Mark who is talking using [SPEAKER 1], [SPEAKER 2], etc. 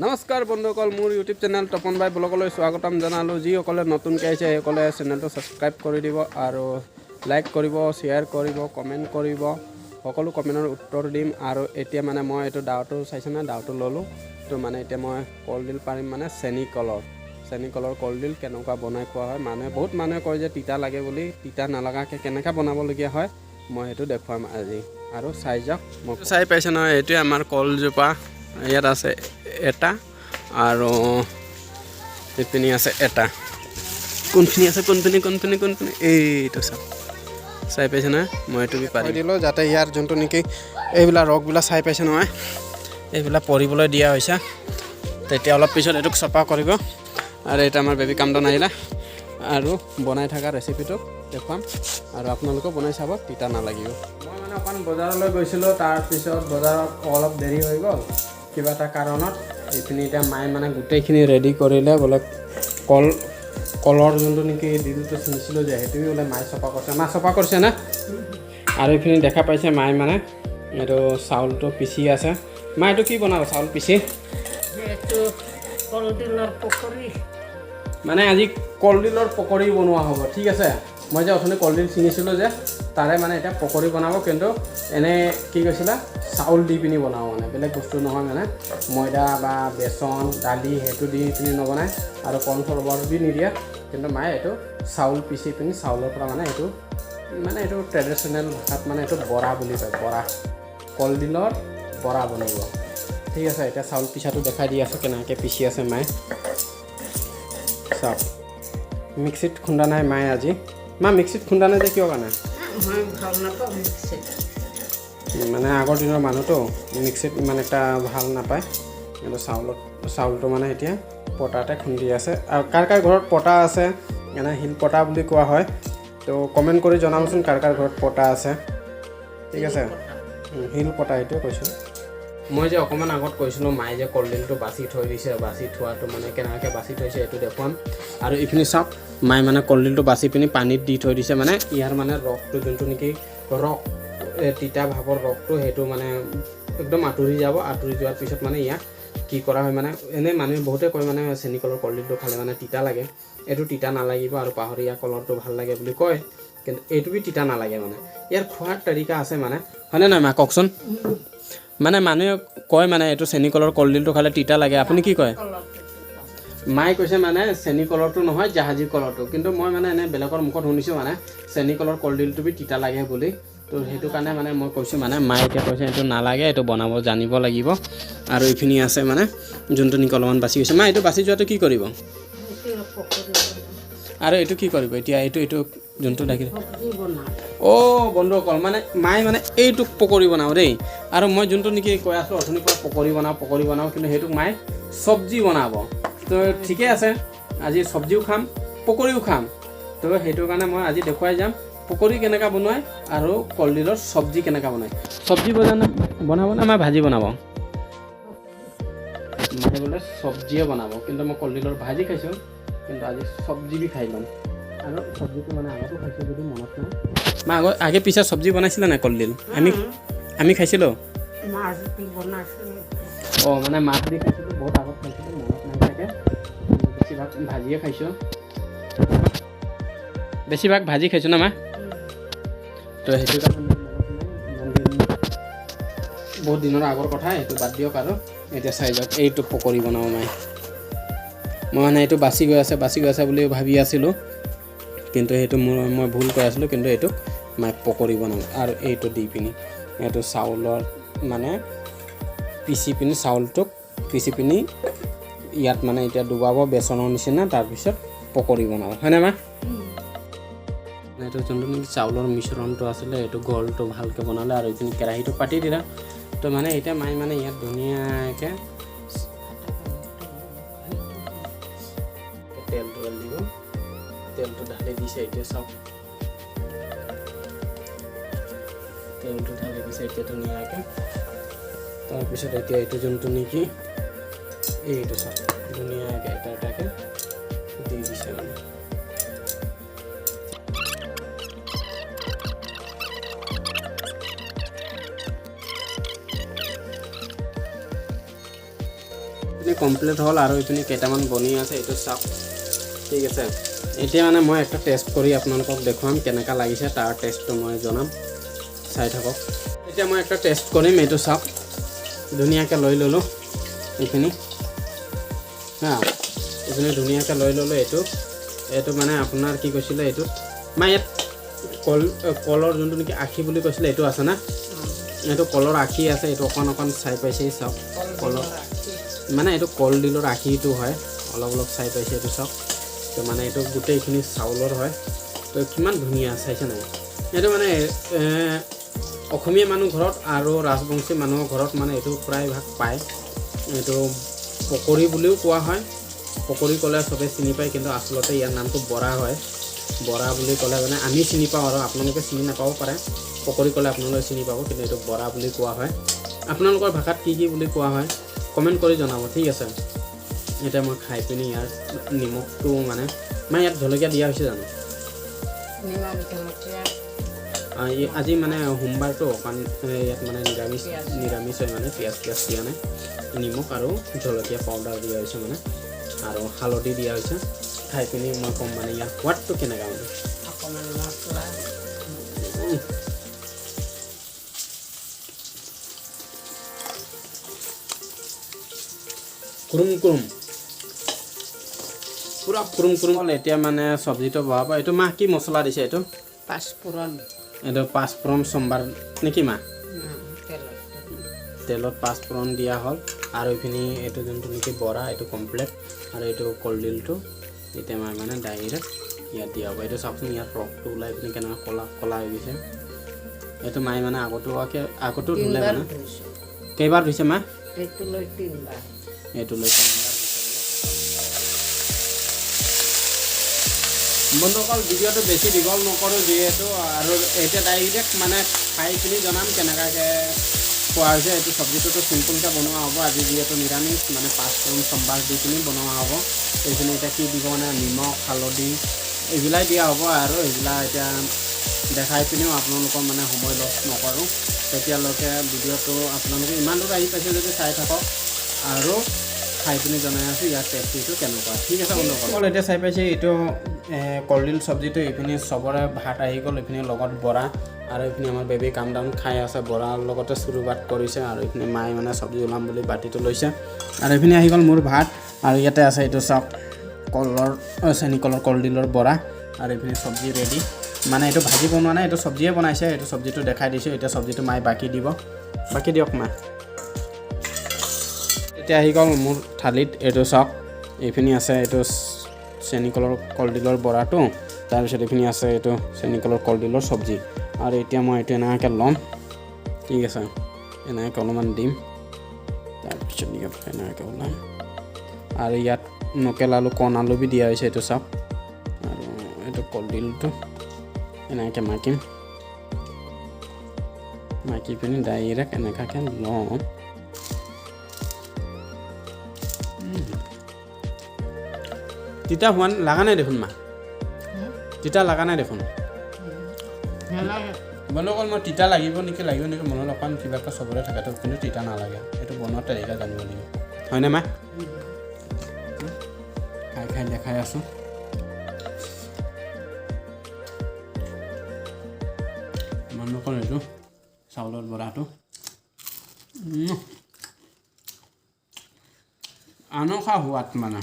[SPEAKER 1] নমস্কাৰ বন্ধুসকল, মোৰ ইউটিউব চেনেল তপন বাই ব্লগলৈ স্বাগতম জনালোঁ। যিসকলে নতুনকৈ আহিছে, সেইসকলে চেনেলটো ছাবস্ক্ৰাইব কৰি দিব আৰু লাইক কৰিব, শ্বেয়াৰ কৰিব, কমেণ্ট কৰিব। সকলো কমেণ্টৰ উত্তৰ দিম। আৰু এতিয়া মানে মই এইটো দাওটো চাইছে না, দাওটো ল'লোঁ। তো মানে এতিয়া মই কলডিল পাৰিম, মানে চেনি কলৰ কলডিল কেনেকুৱা বনাই খোৱা হয়। মানুহে, বহুত মানুহে কয় যে তিতা লাগে বুলি। তিতা নালাগাকৈ কেনেকৈ বনাবলগীয়া হয়, মই সেইটো দেখুৱাম আজি আৰু চাই যাওক। মই চাই পাইছে নহয়, এইটোৱে আমাৰ কলজোপা। ইয়াত আছে এটা আৰু ইপিনি আছে এটা। কোনখিনি আছে? কোনপিনি কোনপিনি কোনপিনি? এইটো চাওক, চাই পাইছে নহয়? মই এইটো বি পাৰি দিলোঁ যাতে ইয়াৰ যোনটো নেকি এইবিলাক ৰসবিলাক, চাই পাইছে নহয়, এইবিলাক পৰিবলৈ দিয়া হৈছে। তেতিয়া অলপ পিছত এইটোক চফা কৰিব। আৰু এইটো আমাৰ বেবী কামদন আহিলে আৰু বনাই থকা ৰেচিপিটো দেখুৱাম আৰু আপোনালোকেও বনাই চাব, তিতা নালাগিব। মই মানে অকণ বজাৰলৈ গৈছিলোঁ, তাৰপিছত বজাৰত অলপ দেৰি হৈ গ'ল কিবা এটা কাৰণত। এইখিনি এতিয়া মায়ে মানে গোটেইখিনি ৰেডি কৰিলে বোলে। কলৰ যোনটো নেকি ডিলটো ছিঙিছিলোঁ যে, সেইটো বোলে মায়ে চফা কৰিছে। মা, চফা কৰিছে না? আৰু এইখিনি দেখা পাইছে, মায়ে মানে এইটো চাউলটো পিচি আছে। মা, এইটো কি বনাব চাউল পিচি?
[SPEAKER 2] এইটো কলডিলৰ পকৰি।
[SPEAKER 1] মানে আজি কলডিলৰ পকৰি বনোৱা হ'ব, ঠিক আছে? মই যে অথনি কলডিল ছিঙিছিলোঁ যে, তাৰে মানে এতিয়া পকৰি বনাব। কিন্তু এনে কি কৈছিলে, চাউল দি পিনি বনাব, মানে বেলেগ বস্তু নহয়। মানে ময়দা বা বেচন, দালি সেইটো দি পিনি নবনায় আৰু কৰ্ণফ্লাৱাৰ বি নিদিয়ে। কিন্তু মায়ে এইটো চাউল পিচি পিনি চাউলৰ পৰা মানে এইটো ট্ৰেডিশ্যনেল ভাষাত মানে এইটো বৰা বুলি কয়, বৰা, কলডিলৰ বৰা বনাব, ঠিক আছে? এতিয়া চাউল পিচাটো দেখাই দি আছোঁ, কেনেকৈ পিচি আছে মায়ে, চাওক। মিক্সিত খুন্দা নাই মায়ে আজি। মা, মিক্সিত খুন্দা নাই যে, কিয় কাৰণে?
[SPEAKER 2] মই ভাল নাপাওঁ মিক্সিত।
[SPEAKER 1] মানে আগৰ দিনৰ মানুহটো মিক্সিত ইমান এটা ভাল নাপায়। কিন্তু চাউলটো মানে এতিয়া পটাতে খুন্দি আছে। আৰু কাৰ কাৰ ঘৰত পটা আছে, এনে শিল পটা বুলি কোৱা হয়, তো কমেণ্ট কৰি জনাবচোন কাৰ কাৰ ঘৰত পটা আছে, ঠিক আছে? শিল পটা, সেইটোৱে কৈছোঁ। মই যে অকণমান আগত কৈছিলোঁ, মায়ে যে কলডিলটো বাছি থৈ দিছে, বাছি থোৱাটো মানে কেনেকৈ বাছি থৈছে এইটো দেখুৱাম। আৰু এইখিনি চাওক, মায়ে মানে কলডিলটো বাছি পিনি পানীত দি থৈ দিছে। মানে ইয়াৰ মানে ৰসটো, যোনটো নেকি ৰস, তিতা ভাৱৰ ৰসটো, সেইটো মানে একদম আঁতৰি যাব। আঁতৰি যোৱাৰ পিছত মানে ইয়াক কি কৰা হয়, মানে এনেই মানুহে বহুতে কয়, মানে চেনি কলৰ কলডিলটো খালে মানে তিতা লাগে। এইটো তিতা নালাগিব। আৰু পাহৰীয়া কলৰটো ভাল লাগে বুলি কয়, কিন্তু এইটো বি তিতা নালাগে। মানে ইয়াৰ খোৱাৰ তৰিকা আছে মানে, হয়নে নহয় মা, কওকচোন? মানে মানুহে কয় মানে এইটো চেনি কলৰ কলডিলটো খালে তিতা লাগে, আপুনি কি কয়? মায়ে কৈছে মানে চেনি কলৰটো নহয়, জাহাজী কলৰটো। কিন্তু মই মানে এনে বেলেগৰ মুখত শুনিছোঁ, মানে চেনি কলৰ কলডিলটো বি তিতা লাগে বুলি। তো সেইটো কাৰণে মানে মই কৈছোঁ, মানে মায়ে এতিয়া কৈছে এইটো নালাগে, এইটো বনাব জানিব লাগিব। আৰু এইখিনি আছে মানে যোনটো নেকি অলপমান বাচি গৈছে। মা, এইটো বাচি যোৱাটো কি কৰিব?
[SPEAKER 2] সেইটো পকৰি বনাম।
[SPEAKER 1] আৰু এইটো কি কৰিব এতিয়া, এইটো যোনটো লাগিল?
[SPEAKER 2] চব্জি বনাম।
[SPEAKER 1] অ' বন্ধুসকল, মানে মায়ে মানে এইটোক পকৰি বনাওঁ দেই। আৰু মই যোনটো নেকি কৈ আছোঁ অথনিৰ পৰা, পকৰি বনাওঁ, পকৰি বনাওঁ, কিন্তু সেইটোক মায়ে চব্জি বনাব। তো ঠিকে আছে, আজি চব্জিও খাম, পকৰিও খাম। তো সেইটো কাৰণে মই আজি দেখুৱাই যাম পকৰি কেনেকৈ বনায় আৰু কলডিলৰ চব্জি কেনেকৈ বনায়। চব্জি বনাব নে মায়ে ভাজি বনাব? মায়ে বোলে চব্জিয়ে বনাব। কিন্তু মই কলডিলৰ ভাজি খাইছোঁ, কিন্তু আজি চব্জি বি খাই ল'ম। আৰু চব্জিটো মানে আগতো খাইছোঁ যদিও মনত নাই। মা, আগত আগে পিছে চব্জি বনাইছিলে নাই কলডিল? আমি খাইছিলোঁ।
[SPEAKER 2] মাছ দি বনাইছিলোঁ।
[SPEAKER 1] অঁ, মানে মাছ দি খাইছিলোঁ, বহুত আগত খাইছিলোঁ, মনত নাই চাগে। বেছিভাগ ভাজিয়ে খাইছোঁ, বেছিভাগ ভাজি খাইছোঁ ন মা? তো সেইটো কাৰণে মোৰ মনত নাই ইমান দিন, বহুত দিনৰ আগৰ কথা, সেইটো বাদ দিয়ক। আৰু এতিয়া চাই যাওক, এইটো পকৰি বনাব মায়ে। মই মানে এইটো বাচি গৈ আছে, বাচি গৈ আছে বুলি ভাবি আছিলোঁ, কিন্তু সেইটো মোৰ মই ভুল কৈ আছিলোঁ। কিন্তু এইটোক মায়ে পকৰি বনাব। আৰু এইটো দি পিনি এইটো চাউলৰ মানে পিচি পিনি, চাউলটোক পিচি পিনি ইয়াত মানে এতিয়া ডুবাব বেচনৰ নিচিনা, তাৰপিছত পকৰি বনাব, হয়নে মা? এইটো যোনটো নেকি চাউলৰ মিশ্ৰণটো আছিলে, এইটো গলটো ভালকৈ বনালে আৰু এইখিনি কেৰাহীটো পাতি দিলে। তো মানে এতিয়া মায়ে মানে ইয়াত ধুনীয়াকৈ তেলটো ঢালি দিব। তেলটো ঢালি দিছে এতিয়া, চাওক, তেলটো ঢালি দিছে এতিয়া ধুনীয়াকৈ। তাৰপিছত এতিয়া এইটো যোনটো নেকি এইটো চাওক, ধুনীয়াকৈ এটা এটাকৈ দি দিছে মানে। কমপ্লিট হ'ল আৰু এইপিনে কেইটামান বনি আছে, এইটো চাওক। ঠিক আছে, এতিয়া মানে মই একটা টেষ্ট কৰি আপোনালোকক দেখুৱাম কেনেকুৱা লাগিছে, তাৰ টেষ্টটো মই জনাম, চাই থাকক। এতিয়া মই একটা টেষ্ট কৰিম, এইটো চাওক। ধুনীয়াকৈ লৈ ল'লোঁ এইখিনি, হা, এইখিনি ধুনীয়াকৈ লৈ ল'লোঁ। এইটো এইটো মানে আপোনাৰ কি কৈছিলে এইটোত, মই ইয়াত কলৰ যোনটো নেকি আখি বুলি কৈছিলে এইটো আছে না, এইটো কলৰ আখি আছে, এইটো অকণ অকণ চাই পাইছে চাওক। কলৰ মানে এইটো কলডিলৰ আখিটো হয়, অলপ অলপ চাই পাইছে এইটো চাওক। তো মানে এইটো গোটেইখিনি চাউলৰ হয়, তো কিমান ধুনীয়া চাইছে নাই। এইটো মানে অসমীয়া মানুহ ঘৰত আৰু ৰাজবংশী মানুহৰ ঘৰত মানে এইটো প্ৰায়ভাগ পায়। এইটো পকৰি বুলিও কোৱা হয়, পকৰি ক'লে চবে চিনি পায়, কিন্তু আচলতে ইয়াৰ নামটো বৰা হয়। বৰা বুলি ক'লে মানে আমি চিনি পাওঁ আৰু আপোনালোকে চিনি নাপাব পাৰে। পকৰি ক'লে আপোনালোকে চিনি পাব, কিন্তু এইটো বৰা বুলি কোৱা হয়। আপোনালোকৰ ভাষাত কি কি বুলি কোৱা হয় কমেণ্ট কৰি জনাব, ঠিক আছে। এতিয়া মই খাই পিনি ইয়াৰ নিমখটো মানে মানে ইয়াত জলকীয়া দিয়া হৈছে জানো?
[SPEAKER 2] নিমখ জলকীয়া।
[SPEAKER 1] আজি মানে সোমবাৰটো, অকণ ইয়াত মানে নিৰামিষ নিৰামিষ হয়, মানে পিঁয়াজ পিঁয়াজ দিয়া নাই, নিমখ আৰু জলকীয়া পাউডাৰ দিয়া হৈছে মানে, আৰু হালধি দিয়া হৈছে। খাই পিনি মই ক'ম মানে ইয়াৰ সোৱাদটো কেনেকুৱা মানে।
[SPEAKER 2] অকণমান মছলা।
[SPEAKER 1] কুৰুম কুৰুম, পূৰা কুৰুম কুৰুম। এতিয়া মানে চব্জিটো বহাব। এইটো মাহ কি মছলা দিছে এইটো?
[SPEAKER 2] পাঁচফোৰণ।
[SPEAKER 1] এইটো পাঁচফোৰণ চম্বাৰ নেকি মা?
[SPEAKER 2] তেলত
[SPEAKER 1] তেলত পাঁচফোৰণ দিয়া হ'ল। আৰু এইখিনি এইটো যোনটো নেকি বৰা, এইটো কমপ্লিট। আৰু এইটো কলডিলটো এতিয়া মই মানে ডাইৰেক্ট ইয়াত দিয়া হ'ব। এইটো চাওকচোন, ইয়াত ৰসটো ওলাই পিনি কেনেকুৱা ক'লা ক'লা হৈ গৈছে। এইটো মায়ে মানে আগতো আগতো ধুলে
[SPEAKER 2] তিনিবাৰ
[SPEAKER 1] মানে
[SPEAKER 2] ধুইছোঁ।
[SPEAKER 1] কেইবাৰ ধুইছে মা?
[SPEAKER 2] এইটো লৈ তিনিবাৰ।
[SPEAKER 1] এইটো লৈ তিনিবাৰ ধুইছে বোলে। বন্ধুসকল, ভিডিঅ'টো বেছি দীঘল নকৰোঁ যিহেতু, আৰু এতিয়া ডাইৰেক্ট মানে খাই পিনি জনাম কেনেকুৱাকৈ খোৱা হৈছে। এইটো চব্জিটোতো চিম্পুলকৈ বনোৱা হ'ব আজি, যিহেতু নিৰামিষ, মানে পাঁচফোৰণ চম্বাৰ দি পিনি বনোৱা হ'ব। এইখিনি এতিয়া কি দিব মানে নিমখ হালধি এইবিলাক দিয়া হ'ব, আৰু এইবিলাক এতিয়া দেখাই পিনিও আপোনালোকৰ মানে সময় লছ নকৰোঁ। তেতিয়ালৈকে ভিডিঅ'টো আপোনালোকে ইমান দূৰ আহি পাইছে যদি চাই থাকক, আৰু খাই পিনি জনাই আছোঁ ইয়াৰ টেষ্টিটো কেনেকুৱা। ঠিক আছে বন্ধুসকল, এতিয়া চাই পাইছে এইটো কলডিল চব্জিটো। এইপিনে চবৰে ভাত আহি গ'ল, এইপিনে লগত বৰা, আৰু এইপিনে আমাৰ বেবী কাম ডাউন খাই আছে, বৰাৰ লগতে চুৰু ভাত কৰিছে। আৰু এইপিনে মায়ে মানে চব্জি ওলাম বুলি বাতিটো লৈছে। আৰু এইপিনে আহি গ'ল মোৰ ভাত, আৰু ইয়াতে আছে এইটো চাওক কলৰ চেনিকলৰ কলডিলৰ বৰা, আৰু এইপিনে চব্জি ৰেডি। মানে এইটো ভাজি বনোৱা নাই, এইটো চব্জিয়ে বনাইছে। এইটো চব্জিটো দেখাই দিছোঁ। এতিয়া চব্জিটো মায়ে বাকি দিব, বাকি দিয়ক মা। এতিয়া আহি গ'ল মোৰ থালিত, এইটো চাওক এইখিনি আছে এইটো চেনিকলৰ কলডিলৰ বৰাটো, তাৰপিছত এইখিনি আছে এইটো চেনিকলৰ কলডিলৰ চব্জি। আৰু এতিয়া মই এইটো এনেকুৱাকৈ ল'ম, ঠিক আছে, এনেকুৱাকৈ অলপমান দিম, তাৰপিছত ইয়াত এনেকুৱাকৈ ওলাম। আৰু ইয়াত লোকেল আলু কণ আলু বি দিয়া হৈছে, এইটো চাওক। আৰু এইটো কলডিলটো এনেকৈ মাকিম, মাকি পিনি ডাইৰেক্ট এনেকুৱাকৈ ল'ম। তিতা হোৱা লগা নাই দেখোন মা, তিতা লগা নাই দেখোন। বন্ধুসকল, মই তিতা লাগিব নেকি লাগিব নেকি মনত অকণ কিবা এটা চবৰে থাকেতো, কিন্তু তিতা নালাগে। এইটো বনোৱা তৰিকা জানিব লাগিব, হয়নে মা? খাই খাই দেখাই আছোঁ। বন্ধুসকল, এইটো চাউলৰ বৰাটো আনখা সোৱাদ মানে।